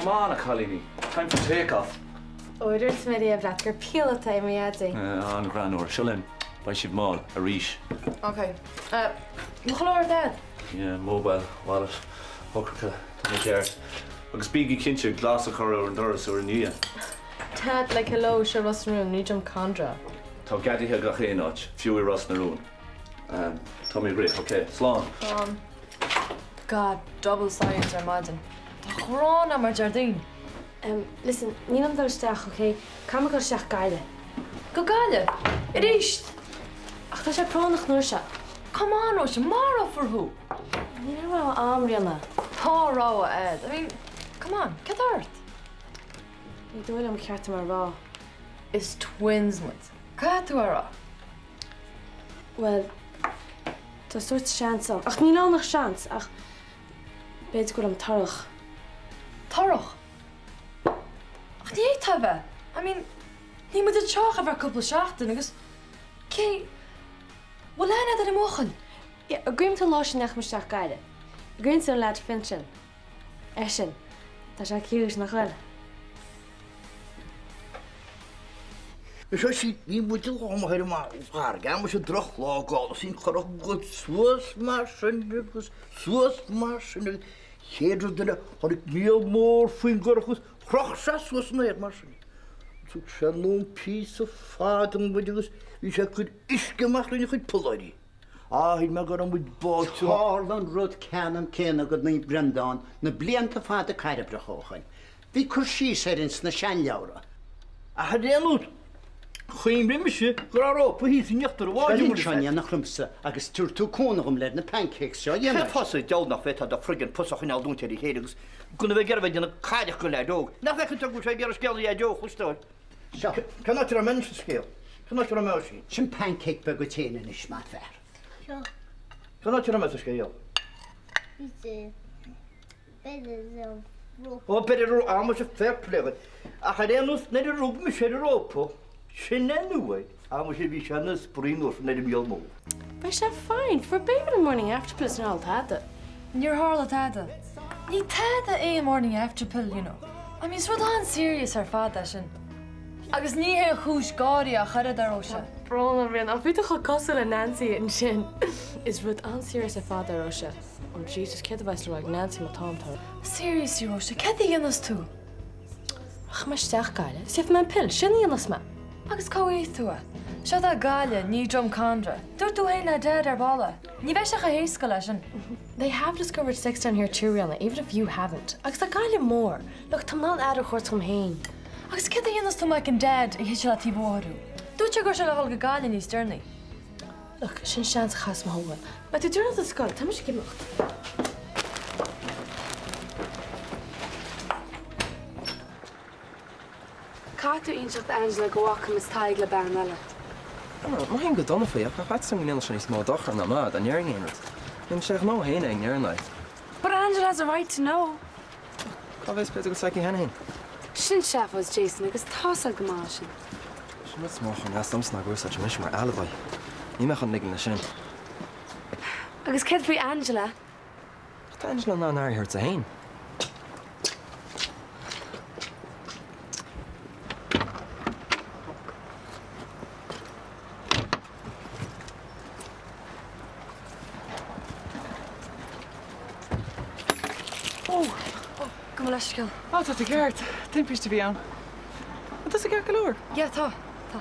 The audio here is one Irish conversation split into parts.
Come on, a chailíní. Time for take off. Ó dúirt mé riamh leat gur píolóta é mo dhaidí. An-ghreannmhar. Seo linn. Beidh sibh mall. Arís. Ok. Mo chlár, Dad. Yeah, mobile, wallet, eochracha, tá mé ceart. Agus bígí cinnte glas a chur ar an doras ar an ndiaidh. Dad, like hello, seo Ros na Rún, ní Drumcondra. Tá gadaithe gach aon áit, fiú i Ros na Rún. Tá mé ag rith, ok? Slán! Slán. God, double science ar maidin. Tá gráin agam ar Déardaoin. Listen, nílim dul isteach, ok? Caithfidh mé dul isteach Gaillimh. Go Gaillimh? Arís? Ach tá sé práinneach an uair seo. Come on, Róise, marófar thú! Níl aon rogha a'm, Ríona. Tá rogha a'd. I mean, come on, céard tá ort? Ní dóigh liom ceart dom a rá. Is twins muid. Caithfidh tú a rá. Bhuel, tá sórt seans ann. Ach níl ann ach seans, ach b'fhéidir go bhfuilim torrach. Torrach? Ach ní fhéadfá a bheith. I mean, níl muid anseo ach ar feadh cúpla seachtain agus cé, bhfuil aithne agat ar an mbuachaill? Yeah, an gcuimhníonn tú an lá sin a ndeachaigh muid isteach Gaillimh? An gcuimhníonn tú ar an leaid fionn sin? Eisean. Tá sé cute, nach bhfuil? Is é sin, bhí muid lá amuigh ar an bhfarraige, muise drochlá ag is an curach ag dul suas mar sin agus suas mar sin agus chéad rud eile tháinig míol mór faoin gcurach agus chroch sé suas san aer mar sin. Thug sé anonn píosa fada muid agus bhí sé ag cur uisce amach trína chuid polláirí. Á, shíl mé go raibh muid báite. Tharla an rud ceannann céanna go Naomh Breandán na blianta fada cairbreach ó shoin. Bhí cur síos air ins na seanleabhra. Ach ar aon nós, chuimhnigh mise go raibh rópa thíos in íochtar an bháid Seo linn seo in éineacht liomsa agus tabharfaidh tú cúnamh dhom leis na pancakes seo a dhéanamh. Cén fáth sa diabhal nach bhféadfá do friggin pus a choinneáil dúnta ar a chéile agus gan a bheith ag iarraidh bheith ag déanamh cailleach den leaid óg? Nach bhfeiceann tú go bhfuil sé ag iarraidh scéal a dhaid óg a chloisteáil? Seo. Cén áit a raibh mé anois sa scéal? Cén áit a raibh mé, Oisín? Sin pancake beag duit féin anois, maith an fear. Seo. Cén áit a raibh mé sa scéal? Bhí sé. Ó, beir ar an am is fair play dhuit. Ach ar aon nós, nuair a rug mise ar an rópa, sin é an uair, á muise bhí sé ina spraoi an uair sin ar an míol mór. Beidh sé fine, fuair Béibhinn an morning after pill is níor tharla tada. Níor tharla tada. Ní tada é an morning after pill, you know. I mean, is rud an-serious ar fad é sin. Agus ní haon chúis gáirí ach oiread, a Róise. Tá brón orm, Ríona, ach bhí tú chomh cosúil le Nancy ansin. Is rud an-serious ar fad é, a Róise. Oh Jesus, céard a bheas le rá ag Nancy má táim torrach? Seriously, Róise, céard a dhéanfas tú? Rachaidh mé isteach Gaillimh, is gheobhaidh mé an pill, sin a dhéanfas mé. Agus cá bhfaighidh tú é? Seo tá Gaillimh, ní Drumcondra. Dúirt tú féin le Dad ar ball é. Ní bheidh sé chomh héasca leis sin. They have discovered sex down here too, Ríona, even if you haven't. Agus tá Gaillimh mór. Look, tá mé in ann aire a thabhairt dhom féin. Agus céard a dhéanfas tú má fheiceann Dad ag thuiseal taobh an bhóthair thú? Dúirt sé go raibh sé le dhul go Gaillimh níos deireanaí. Look, sin seans a chaithfeas mé a thógáil. Beidh tú deireanach don scoil, tá mise ag imeacht. Caithfidh tú inseacht d'Angela go bhfaca Miss Tadhg le bean eile. Mothaím go dona faoi ach tá faitíos orm go ndéanfadh sé níos mó dochair ná maith dá ndéarfainn aon rud. Déanann sé a ghnó féin é ag ndeireadh an lae. But Angela has a right to know. Cá bhfios, b'fhéidir go bhfuil s'aici cheana féin. Sin seafóid Jason agus tá's a'd go maith sin. Sin rud is mó a chuireann as domsa ná go úsáidtear mise mar alibi. Níl mé chun ligean leis sin. Agus céard faoi Angela? Ach tá Angela in ann aire a thabhairt di féin. Ó! Ó, gabh mo leithscéal. Á, tá tú ceart. Timpiste a bhí ann. An tusa ceart go leor? Yeah, tá. Tá.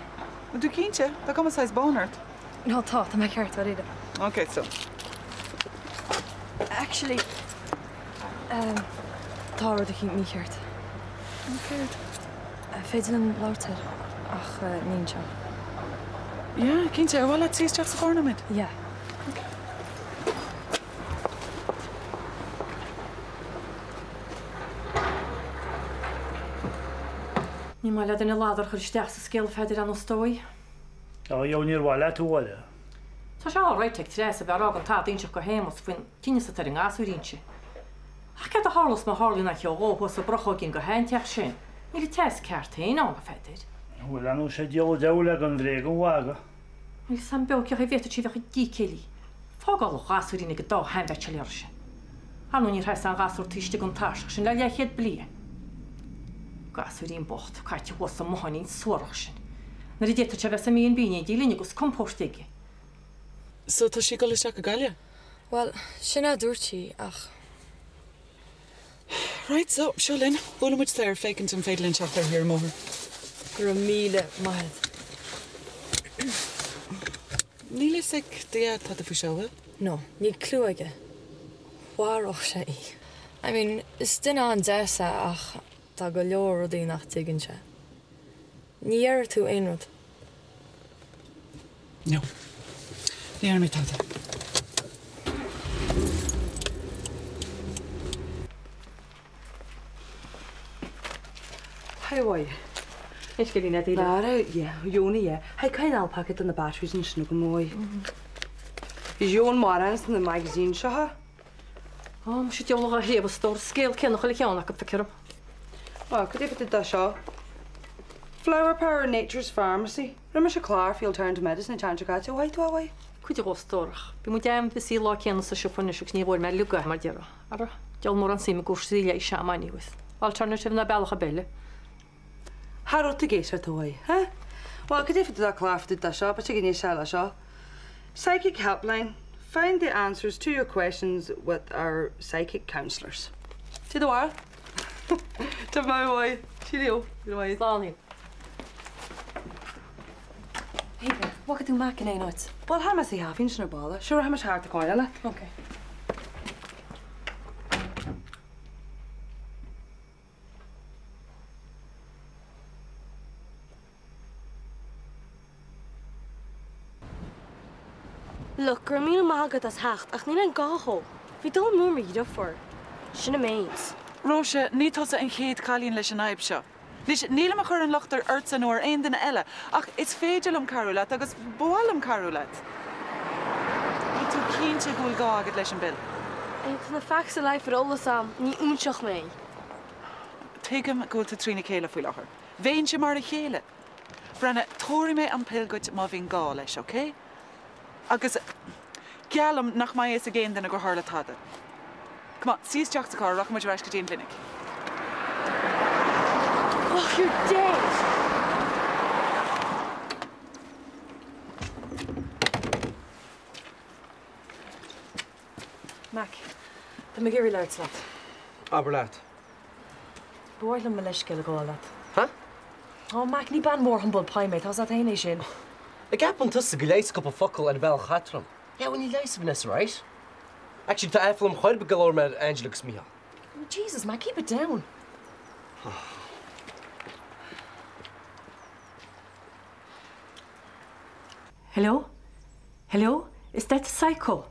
An tú cinnte? Tá cuma saghas bán ort. No, tá. Tá mé ceart, dáiríre. Ok, so. Actually, um, tá rud eicínt mícheart. Céard? Féidir linn labhairt air, ach ní anseo. Yeah, cinnte. Ar mhaith leat suí isteach sa charr nóiméad? Yeah. Ok. Ní maith le duine ladar a chur isteach sa scéal a Pheadair ar nós dóigh. Á, gheobhaidh níor mhaith leat a bhaile. Tá sé all right ag Treasa a bheith ag rá gan tada a inseacht go Shéamus faoin tinneas atá ar an ngasúirín sin. Ach céard a tharlós má tharlaíonn aon cheo dhó thuas sa bprochóigín go hainteach sin? Níl an teas ceart féin ann, a Pheadair. Bhuel, ar ndóigh sé diabhal an diabhal é gan bhréag an mhagadh. Níl 'fhios a'm beo cé chaoi a bhféadfadh sí a bheith chomh dícéillí. Fágáil an ghasúirín ag an dá sheanbheitsiléara sin. Ar ndóigh níor sheas aon ghasúr taobh istigh den tairseach sin le leathchéad bliain. Gasúirín bocht, caite thuas sa mbotháinín suarach sin. Nuair a d'fhéadfadh sé a bheith sa mB&B in éindí linn agus compóirt aige. So tá sí ag dul isteach go Gaillimh? Bhuel, sin é a dúirt sí, ach. Right, so, seo linn. Buailfidh muid soir, féachaint an féidir linn teacht uirthi ar an mbóthar. Go raibh míle maith agat. Níl fhios ag do Dhaid tada faoi seo, bhfuil? No, níl clue aige. Mharódh sé í. I mean, is duine an-deas é ach tá go leor rudaí nach dtuigeann sé. Ní dhéarfaidh tú aon rud. No. Ní dhéarfaidh mé tada. Hi bhai. Is go líne díle. Lara, yeah, Yona, yeah. Hi, cain alpaca do na batteries ansin agam uaidh. Is mórán sna magazine seo. Ó, muise diabhal a thaobh a stór, scéal céanna chuile cheann acu, feictear dom. Ó, cad é fá dtaobh de seo? Flower Power Nature's Pharmacy. Rinne mise clár faoi alternative medicine an tseachtain seo caite, mhaith tú a mhaith? Cuid dhó a stór, ach bhí muid an-busy lá céanna sa siopa anois agus ní bhfuair mé ligeadh é mar déarfá. Ara, diabhal mórán suim i gcúrsaí leighis a'm anyways. Alternative ná bealach ar bith eile. Cha raibh tú ag éisteacht a mhaith, huh? Bhuel, cad é fá dtaobh de clár fá dtaobh de seo, b'fhéidir go n-éistfeá le seo. Psychic Helpline, Find the answers to your questions with our psychic counsellors. Cad é do bharúil? Tá maith uaidh. Cheerio. Go raibh maith. Slán. Hey there, bhfaca tú Mac in aon áit? Bhuel, tha mé sa chaife ansin ar ball. Sure, rachaidh mise thart ag coinneáil leat. Ok. Look, go raibh míle maith agat as theacht ach níl aon gá dhó. Bhí dul amú ar mo dhriofúr. Sin an méid. Róise, ní tusa an chéad chailín leis an fhadhb seo. Anois, nílim ag cur an locht ar ortsa nó ar aon duine eile, ach is féidir liom cabhrú leat agus ba mhaith liom cabhrú leat. Níl tú cinnte go bhfuil gá agat leis an bpill? Tá na facts of life ar eolas a'm, ní óinseach mé. Tuigim go bhfuil tú trína chéile faoi láthair. Bheinnse mar a chéile! Breathnaigh, tabharfaidh mé an pill duit má bhíonn gá leis, ok? Agus geallaim nach mbeidh a fhios ag aon duine gur tharla tada. Come on, suigh isteach sa charr, rachaidh muid ar ais go dtí an gclinic. Oh, you're dead! Mac, tá mé ag iarraidh labhairt leat. Abair leat. Ba mhaith liom mo leithscéal a ghabháil leat. Huh? Ó, Mac, ní bean mhór humble pie mé, tá 's a't fhéin é sin. An gceapann tusa go leigheasfaidh cúpla focal ar an bhealach eatrom? Yeah, well ní leigheasfaidh Vanessa, right? Actually, tá aiféala orm chor ar bith gur labhair mé ar Angela agus Mícheál. Oh, Jesus, Mac, keep it down. Hello? Hello? Is that the psycho?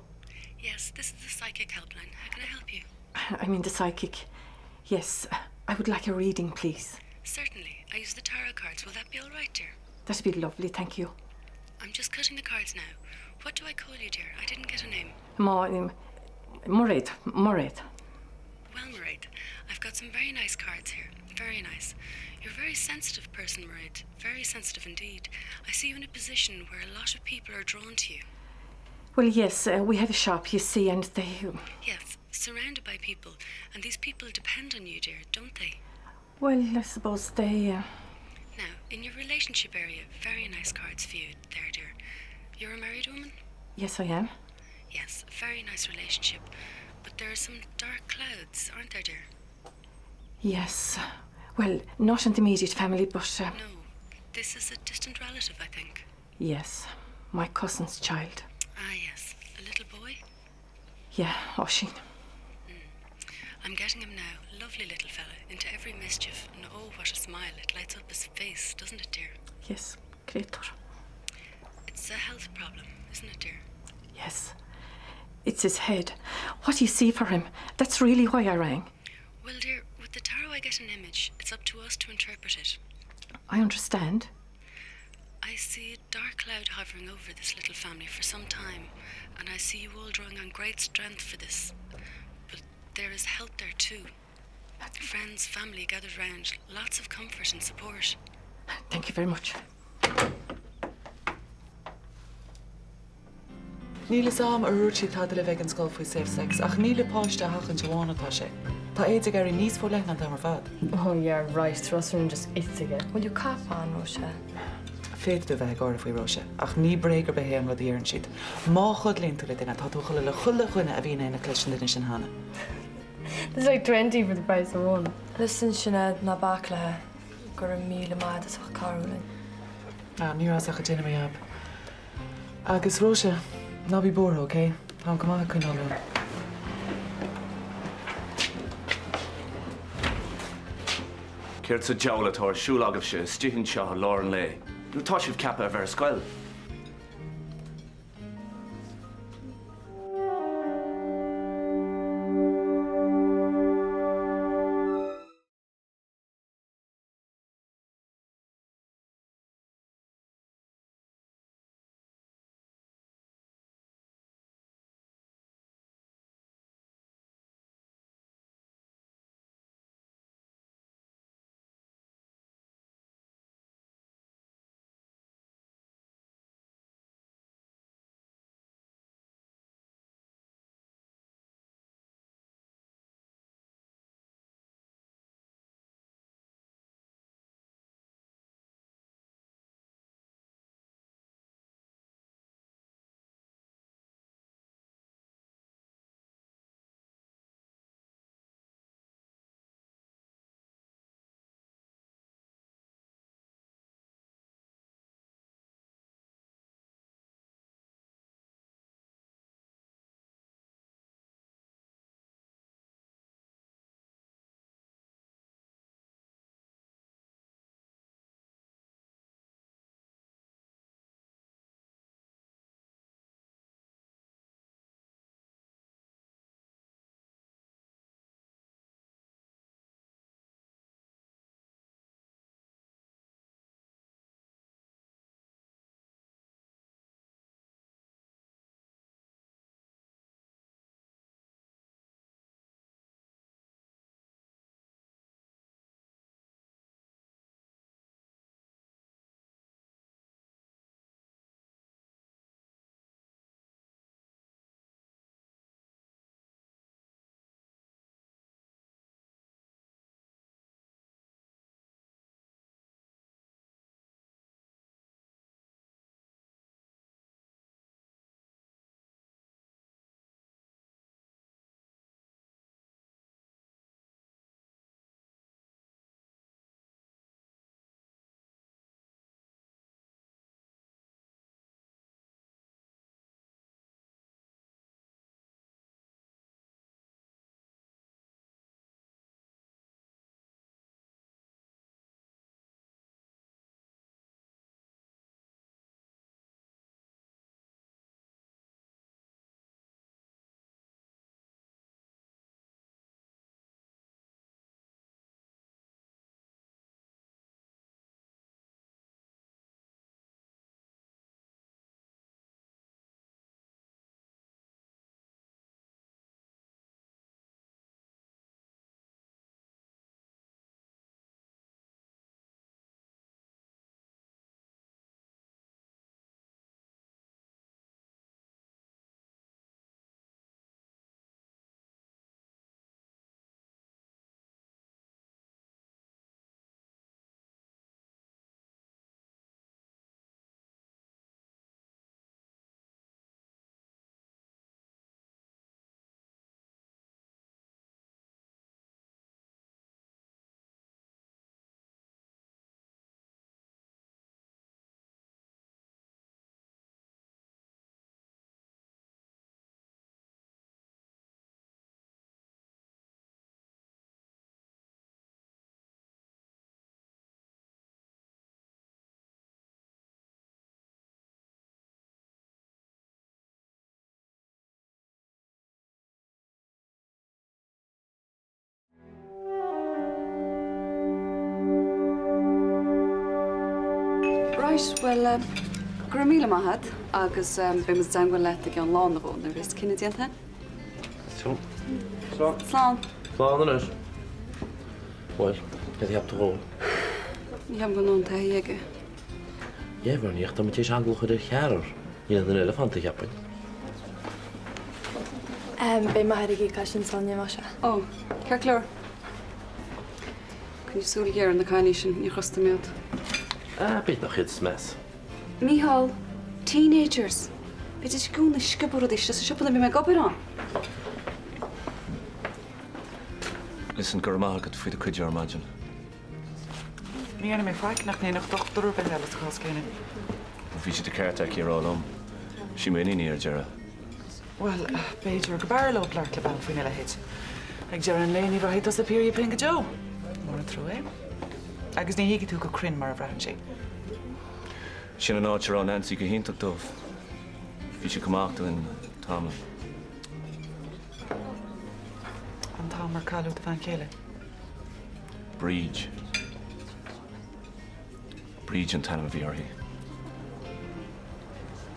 Yes, this is the psychic helpline. How can I help you? I mean the psychic. Yes, I would like a reading, please. Certainly. I use the tarot cards. Will that be all right, dear? That'd be lovely, thank you. I'm just cutting the cards now. What do I call you, dear? I didn't get a name. Ma um, Mairead, Mairead. Well, Mairead, I've got some very nice cards here. Very nice. You're a very sensitive person, Mairead. Very sensitive indeed. I see you in a position where a lot of people are drawn to you. Well, yes, uh, we have a shop, you see, and they... Yes, surrounded by people. And these people depend on you, dear, don't they? Well, I suppose they... Uh... Now, in your relationship area, very nice cards for you there, dear. You're a married woman? Yes, I am. Yes, very nice relationship. But there are some dark clouds, aren't there, dear? Yes. Well, not in the immediate family, but... Uh, no, this is a distant relative, I think. Yes, my cousin's child. Ah, yes. A little boy? Yeah, Oshin. Mm. I'm getting him now. Lovely little fella. Into every mischief. And oh, what a smile. It lights up his face, doesn't it, dear? Yes, creator. It's a health problem, isn't it, dear? Yes. It's his head. What do you see for him? That's really why I rang. Well, dear, with the tarot I get an image. It's up to us to interpret it. I understand. I see a dark cloud hovering over this little family for some time, and I see you all drawing on great strength for this. But there is help there too. Friends, family gathered round, lots of comfort and support. Thank you very much. Níl fhios a'm ar dhúirt sí tada libh ag an scoil faoi safe sex ach ní le páiste a sheachaint amháin atá sé. Tá éide ag éirí níos forleithne an t-am ar fad. Oh yeah, right, tá rosrún just ite aige. Bhfuil you cupán, Róise? Féadfaidh tú a bheith ag gáire faoi Róise, ach ní bréag ar bith é an rud a deireann siad. Má chodlaíonn tú le duine, tá tú a chodladh le chuile dhuine a bhí in éineacht leis an duine sin cheana. There's like 20 for the price of one. Listen Sinéad, ná bac léi. Go raibh míle maith agat as ucht cabhrú linn. Ah, ní rabhas ach ag déanamh mo jab. Agus Róise, ná bí buartha, ok? Táim go maith ag coinneáil uaim. Céard sa diabhal atá ar siúl agaibhse istigh anseo i lár an lae nuair atá sibh ceaptha a bheith ar scoil? Right, bhuel, go raibh míle maith agat agus beidh muid i dteangmháil leat i gceann lá nó dhó nuair a bheas cinneadh déanta. Slán. Slán. Slán anois. Bhuel, cad a cheap tú dhó? Ní cheapaim go bhfuil aon taithí aige. Yeah, Bernie, ach tá muid tar éis eangla a chur ar cheathrar. Níl aon duine eile fanta, cheapfainn. Beidh m'athair ag íoc as sin Sonia, más ea. Ó, ceart go leor. Coinnigh súil ghéar ar na cailíní sin, ní thrustaim iad. Ah, b'fhéidir nach iad is measa. Mícheál, Teenagers! Bídís i gcónaí ag sciobadh rudaí istigh sa siopa nuair a bhí mé ag obair ann. Listen, go raibh maith agat faoi do chuidiú ar maidin. Ní dhéanfaidh mé faic nach ndéanfadh dochtúir ar bith eile sa chás céanna. Bhí sé de cheart aici a rá liom. Sí m'iníon í ar deireadh. Bhuel, b'fhéidir go mb'fhearr leo labhairt le bean faoina leithéid. Ag deireadh an lae, ní bhraithfidh tusa period pain go deo. Mór an trua é. Agus ní thuigfidh tú go cruinn mar a bhraitheann sí. Sin an áit a raibh Nancy go hiontach domh. Bhí sí chomh maith linn tamall. An t-am ar cailleadh do bhean chéile? Bríd. Bríd an t-ainm a bhí uirthi.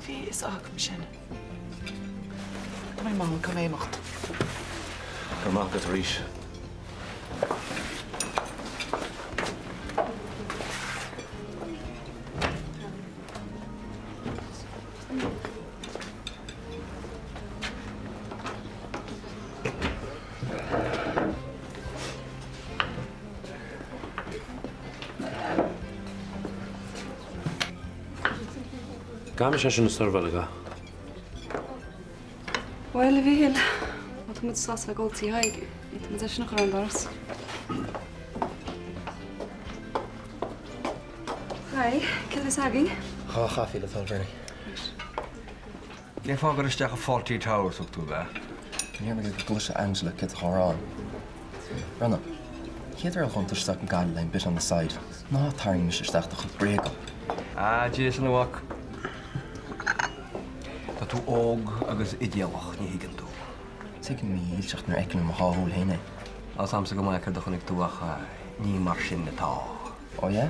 Bhí fhios agam sin. Tá mé mall, caithfidh mé imeacht. Go raibh maith agat arís. Caithfidh sé sin a seirbheáil aige. Bhuel, a Mhíchíl, má tá muid sásta le gol tí Thaidhg, tá muid é sin a chur ar an doras. Hi, céard a bheas againn? Dhá chaife le do thoil, Bernie. Cén fáth gur isteach i Fawlty Towers a thug tú ab ea? Ní raibh mé go gcloisfeadh Angela céard atá á rá agam. Brenna, chéad uair a ghabhann tú isteach go Gaillimh le bit on the side, ná tarraing mise isteach i do chuid bréaga. Ah, Jason, a mhac. Tá tú óg agus idéalach, ní thuigeann tú. Tuigim millteach nuair a fheicim i mo dhá shúil féin é. Tá 'fhios a'msa go maith céard a chonaic tú ach ní mar sin atá. Oh yeah?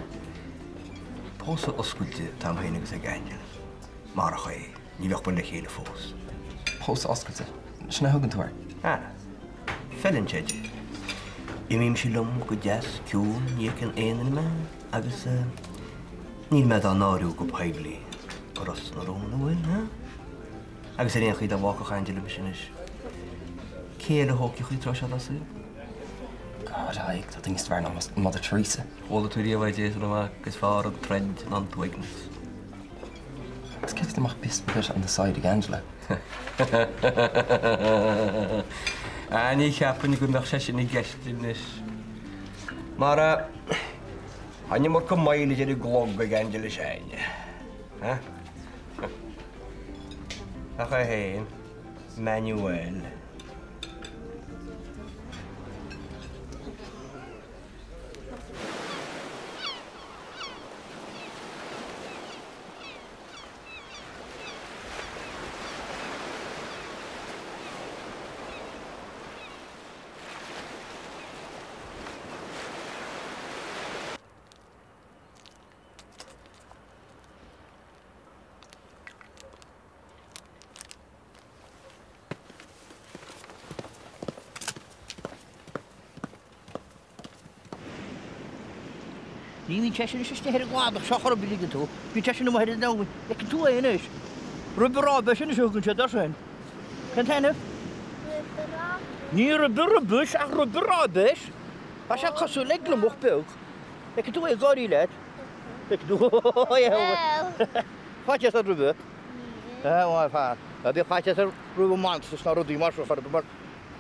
Pósadh oscailte atá a'm féin agus ag Angela. Marach é, ní bheadh muid le chéile fós. Pósadh oscailte? Sin é a thugann tú air? Ah. Feileann sé di. Imímse liom go deas ciúin, ní fheiceann aon duine mé, agus níl mé dá náiriú go poiblí. Ros na Rún an bhfuil, ha? Agus ar aon chaoi dá bhfágfadh Angela mise anois, cé eile a thógfadh í tráth seo dá saol? God, Tadhg, tá tú níos fearr ná Mother Teresa. Chuala tú riamh é, Jason, a mhac, is fearr an troid ná an t-uaigneas. Agus céard faoi dá mbeadh bit on the side ag Angela? Ah, ní cheapfainn go mbeadh sé sin i gceist anois. Mar tá an iomarca mileage ar an gclog ag Angela s'againne. Ach é féin, Manuel. Ní bhíonn sé sin istigh ar an gcladach seo chor ar bith, an dtuigeann tú. Bíonn sé sin amuigh ar an abhainn. Fheiceann tú é anois. Ribe ráibe sin is a thugann siad air sin. Cén t-ainm? Ribe ráibe. Ní ribe ribis ach ribe ráibis. Tá sé cosúil le gliomach beag. Fheiceann tú é ag gáirí leat. Fheiceann tú é. Faitíos ort roimhe? Níl. Ná bíodh faitíos ort roimh monsters ná rudaí mar seo chor ar bith mar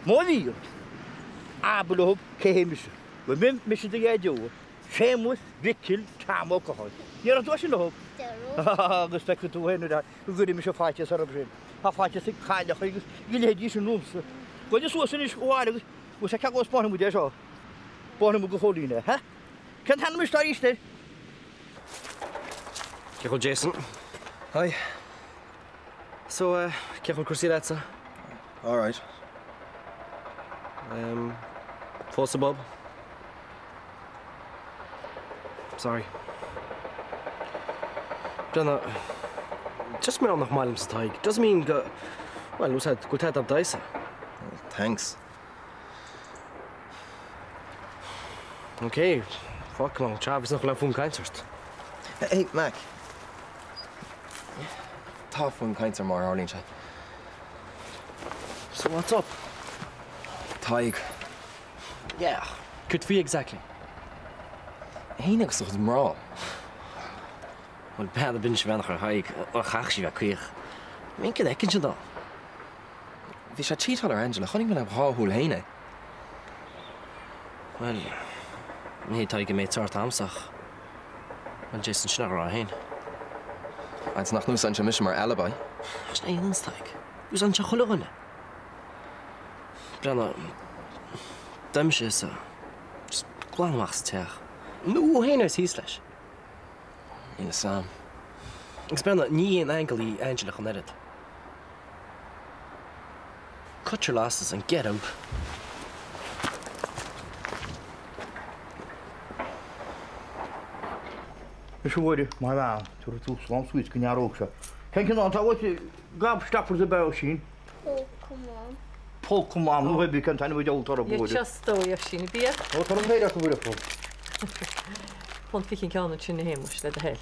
má bhíonn, abair leo cé hé mise. Bhuel, b'in mise do dhaideo, Séamus Mhicil Tom Ó Catháin. Ní raibh tú as sin a thug? Agus feicfidh tú féin nuair a go gcuirfidh mise faitíos orthu sin. Tá faitíos ag cailleacha agus a leithéidí sin romhamsa. Goide suas anois abhaile agus agus a ceapadh spáinfidh muid é seo. Spáinfidh muid go Chóilín é, ha? Cén t-ainm is arís air? Cén chaoi a bhfuil Jason? Hi. So, eh, cén chaoi a bhfuil cúrsaí leatsa? Alright. Um, fós sa bpub? Sorry. Brenna, just mar nach maith liomsa Tadhg, doesn't mean go, well, úsáid go bhfuil Tadhg d'aghaidhse. Thanks. Ok, fuck, man, Travis nach bhfuil fonn cainte ort. Hey, Mac. Tá fonn cainte orm mar a tharlaíonn sé. So what's up? Tadhg. Yeah, ach céard faoi exactly? É féin agus a chuid mná. Bhuel, bean a b'fhinse bheannach ar Thadhg, ach chaithfeadh sí bheith caoch. I mean, céard a fheiceann siad ann? Bhí sé ag cheatáil ar Angela, chonaic mé le mo dhá shúil féin é. Bhuel, ní hé Tadhg an méid sort a'msa ach, bhuel, d'fhéadfainn sin a rá féin. Agus nach n-úsáideann sé mise mar alibi? Sin é a dhéananns Tadhg. Úsáideann sé chuile dhuine. Breathnaigh, dá mbeinnse thusa, just glan amach as an teach. Nó thú féin agus thíos leis. Níl fhios a'm. Agus breathnaigh, ní aon aingeal í Angela ach an oiread. Cut your losses and get out. Anois a Mháire, mar bhean, tabharfaidh tú slán suas go nearóg seo. Cén cineál atá uait? Gab stoppers ab ea Oisín? Pokémon. Pokémon, nó hibí cén t-ainm a deabhal orthu, a Mháire? Just dóigh, Oisín, bia. Ó, tá an péire acu, a Mháire. Punt 20 an ceann ansin, a Shéamuis, le do thoil.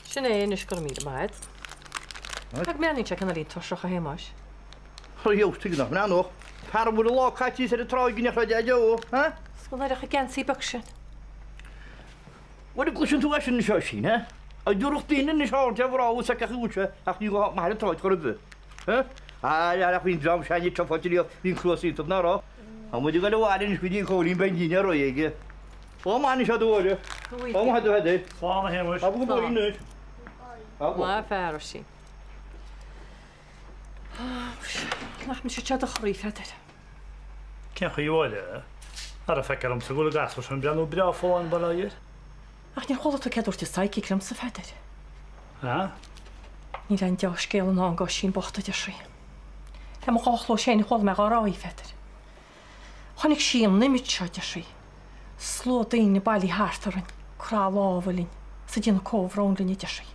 Sin é anois, go raibh míle maith agat. Nach mbreathnaíonn sé cineáilín tuirseach, a Shéamais? Chuir a fhios tuige nach mbreathnódh. Fear a bhfuil a lá caite thíos ar an tráigh go ndeachaigh sé deo, ha? Is go n-oirfeadh an geansaí beag sin. Bhuel, an gcloiseann tú é sin anseo, Oisín, ha? An dtiúrfadh duine anois aird ar mhná is ag gach sé ach ní gá maith ar an tsráid chor ar bith, ha? Aye, ach bhí an dream sin ag tiomáint ariamh, bhí an cluas iontu, ná raibh? Tá muid ag dul abhaile anois go dtí Cóilín beidh an dinnéar réidh aige. Ó, maith anois, a Mháire. Ó, maith a Pheadair. Slán, a Shéamuis. Tá go bóithrín anois. Maith fear, Oisín. Nach mise seo do chroí, Pheadair. Cén chaoi a bhfuil? Ara feictear domsa go bhfuil an gasúr sin ag breathnú breá folláin bail ó Dhia air. Ach níor chuala tú céard dúirt an psychic liomsa, Pheadair. A? Níl aon deá-scéal i ndán d'Oisín bocht, a deir sí. Le mo dhá chluais féin a chuala mé dhá rá í, Pheadair. Chonaic sí an image seo, a deir sí. Slua daoine bailithe thart orainn, ag croitheadh lámha linn, is ag déanamh comhbhrón linn, a deir sí.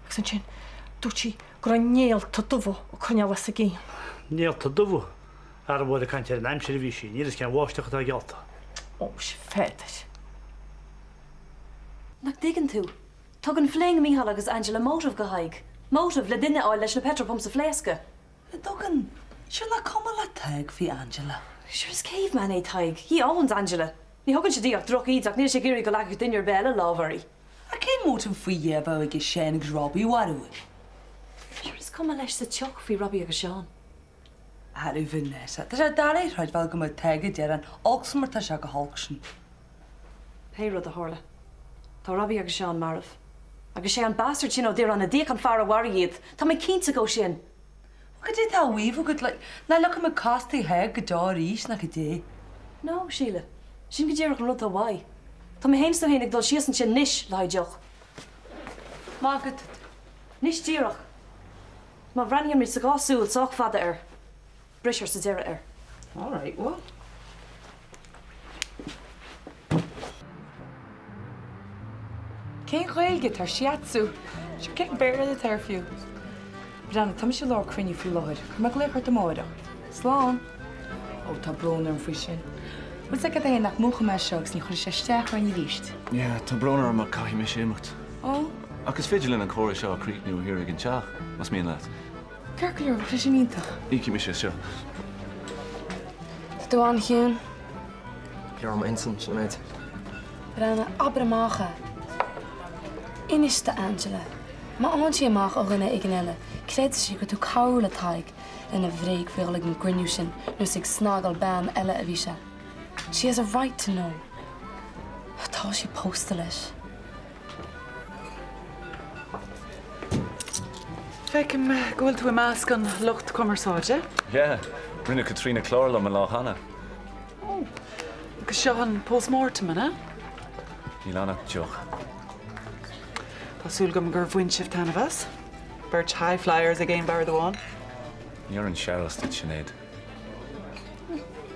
Agus ansin, dúirt sí go raibh néalta dubha ag coinneáil as a gcinn. Néalta dubha? Ara bhuel ag caint ar an aimsir a bhí sí, níl fhios cén bháisteach atá geallta. Ó, muise, a Pheadair. Nach dtuigeann tú? Tugann Fling Mícheál agus Angela motive do Thadhg. Motive le duine a fháil leis na petrol pumps a phléascadh. An dtugann? Sure nach cuma le Tadhg faoi Angela. Sure is caveman é Tadhg. He owns Angela. Ní thugann sé di ach droch-íde ach níl sé ag iarraidh go leagfadh duine ar bith eile lámh uirthi. Ach cén motive faoi dhéa a bheadh aige Seán agus Robbie a mharú? Sure is cuma leis sa tsioc faoi Robbie agus Seán. Arú Vanessa, tá sé doiligh a chreidbheáil go mbeadh Tadhg ag déanamh an olc mar tá sé go holc sin. Pé rud a tharla, tá Robbie agus Seán marbh. Agus sé an bastard sin Ó Direáin a d'íoc an fear a mharaigh iad, tá mé cinnte dhó sin. Bhuel, cad é atá á mhaíomh agat, like, nach leagfaidh muid cos tigh Thaidhg go deo arís, ná cad é? No, Síle. Sin go díreach an rud atá uaidh. Tá mé fhéin is tú fhéin ag dul síos ansin anois le haghaidh deoch. Maith agat. Anois díreach. Má bhreathnaíonn muid sa dhá súil sách fada air, brisfear sa deireadh air. All right, well. Cén Ghaeilge atá ar Shiatsu? Sure, cén Béarla atá air fiú? Breathnaigh, tá mise i lár cruinniú faoi láthair. Cuirfidh mé glaoch ort amárach. Slán! Ó, tá brón orm faoi sin. Bhfuil 's agat féin nach múchfaidh mé seo agus ní chuirfidh sé isteach orainn arís. Yeah, tá brón orm ach caithfidh mise imeacht. Ó? Ach is féidir linn an comhrá seo a chríochnú thiar ag an teach, más mian leat. Ceart go leor, bheadh sé sin iontach. Íocfaidh mise as seo. Tá tú an-chiúin. Cé raibh m'intinn, sin an méid. Breathnaigh, abair amach é. Inis d'Angela. Má fhaigheann sí amach ó dhuine éigin eile, creidfidh sí go raibh tú ag cabhrú le Tadhg lena bhréag faoi dhul ag an gcruinniú sin nuair is ag snagáil bean eile a bhí sé. She has a right to know. Tá sí pósta leis. Feicim go bhfuil tú i measc an lucht cumarsáide. Yeah, rinne Caitríona clár liom an lá cheana. Oh, agus seo an post-mortem, an ea? Níl ann ach deoch. Tá súil agam gur bhain sibh taitneamh as. Beirt high flyers ag aon bord amháin. Ní oireann searbhas duit, Sinéad.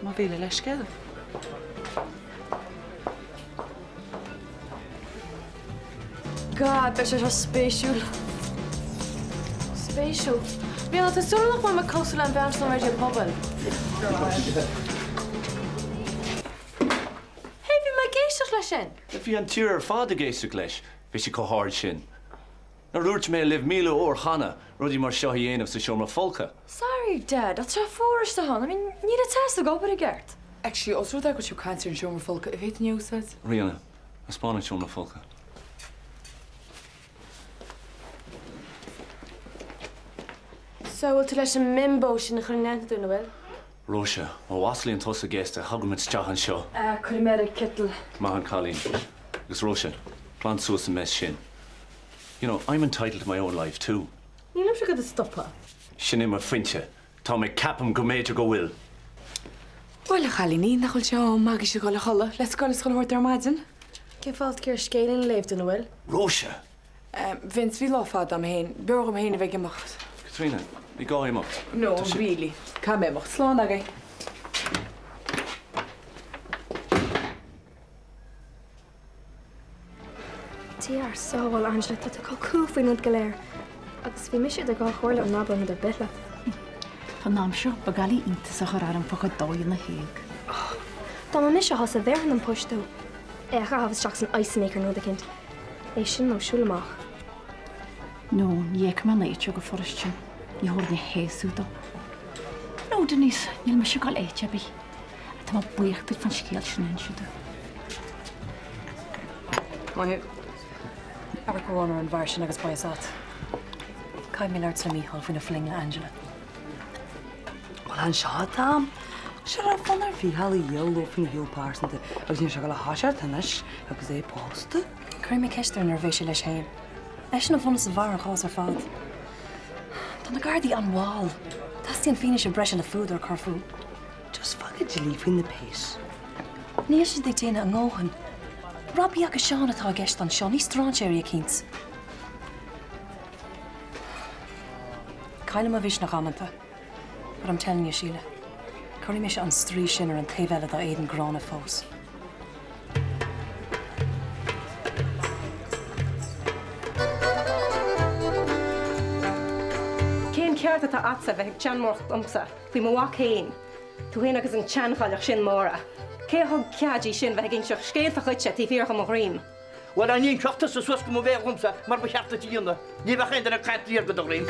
Mo mhíle leithscéal. God, beidh sé seo spéisiúil. Spéisiúil? Bríona, tá súil nach bhfuil mé cosúil le an bhean sin ó Raidió Pobail. Hey, bhí mé ag éisteacht leis sin! Bhí an tír ar fad ag éisteacht leis, bhí sé chomh hard sin. Nár dhúirt mé libh 1000 uair cheana rudaí mar seo a dhéanamh sa seomra folctha? Sorry, Dad, ach tá sé fuar istigh ann. I mean, níl an teas ag obair i gceart. Actually, os rud é go bhfuil sibh ag caint ar an seomra folctha, an bhféadfainn é a úsáid? Ríona, taispeáin an seomra folctha. So, bhfuil tú leis an mbimbo sin a chur in aithne dúinn, an bhfuil? Róise, má mhaslaíonn tusa géasta, tagaimid isteach anseo. Ah, cuirfidh mé ar an citeal. Maith an cailín. Agus Róise, glan suas an mess sin. You know, I'm entitled to my own life too. Nílimse ag dul a stopadh. Sin é mo phointe. Tá mé, ceapaim go mb'fhéidir go bhfuil. Bhuel, a chailíní, nach bhfuil sé am agaibhse a dhul a chodladh le scoil is chuile shórt ar maidin? Cén fáth tá tú ag iarraidh scéilín a léamh dúinn, an bhfuil? Róise! Vince, bhí lá fada a'm féin. B'fhearr dhom féin a bheith ag imeacht. Caitríona, ní gá imeacht. No, really. Caithfidh mé imeacht. Slán agaibh. Dia ár sábháil, Angela, tá tú chomh cool faoin rud go léir. Agus bhí mise idir dhá chomhairle an n-abróinn rud ar bith leat. Fán am seo, ba dhoiligh iontas a chur orm fá chuid dóigheanna a shaoil. Dá mba mise thusa, bhéarfainn an post dó. É a chaitheamh isteach san ice maker nó rud eicínt. É sin nó siúl amach. No, ní fheicfidh mé an áit go furast sin. Ní thabharfainn a shéasúr dó. No, Denise, níl mise ag dul áit ar bith. Tá mé buíoch duit fán scéal sin a inse domh. Maith thú. Amharc amháin ar an bhfear sin agus beidh fhios a't. Caithfidh mé labhairt le Mícheál faoina fling le Angela. Bhuel, anseo atáim. Cha raibh fonn ar Mhícheál a dhíol leo faoina shaol pearsanta agus níl sé ag dul a thoiseacht anois agus é pósta. Cuirfidh mé ceist air nuair a bheidh sé leis féin. Eisean a bhaineas a bharr an chás ar fad. Tá na Gardaí an-mhall. Teastaíonn fianaise breise le fuadar a chur fúthu. Just fág an dlí faoi na péas. Níl siad ag déanamh a ndóthain. Robbie agus Seán atá i gceist anseo, ní strainséirí eicínt. Caillim mo mhisneach amanta. But I'm telling you, Síle, cuirfidh mise an straois sin ar an taobh eile dá éadan gránna fós. Cén ceart atá a'dsa bheith ag seanmóireacht domsa faoi mo mhac fhéin, tú fhéin agus an tseanchailleach sin, Máire? Cé a thug cead di sin bheith ag inseacht scéalta dhuitse taobh thiar de mo dhroim? Bhuel, dá n-inseodh tusa suas go mo bhéal dhomsa mar ba cheart duit a dhéanamh, ní bheadh aon duine ag caint thiar de do dhroim.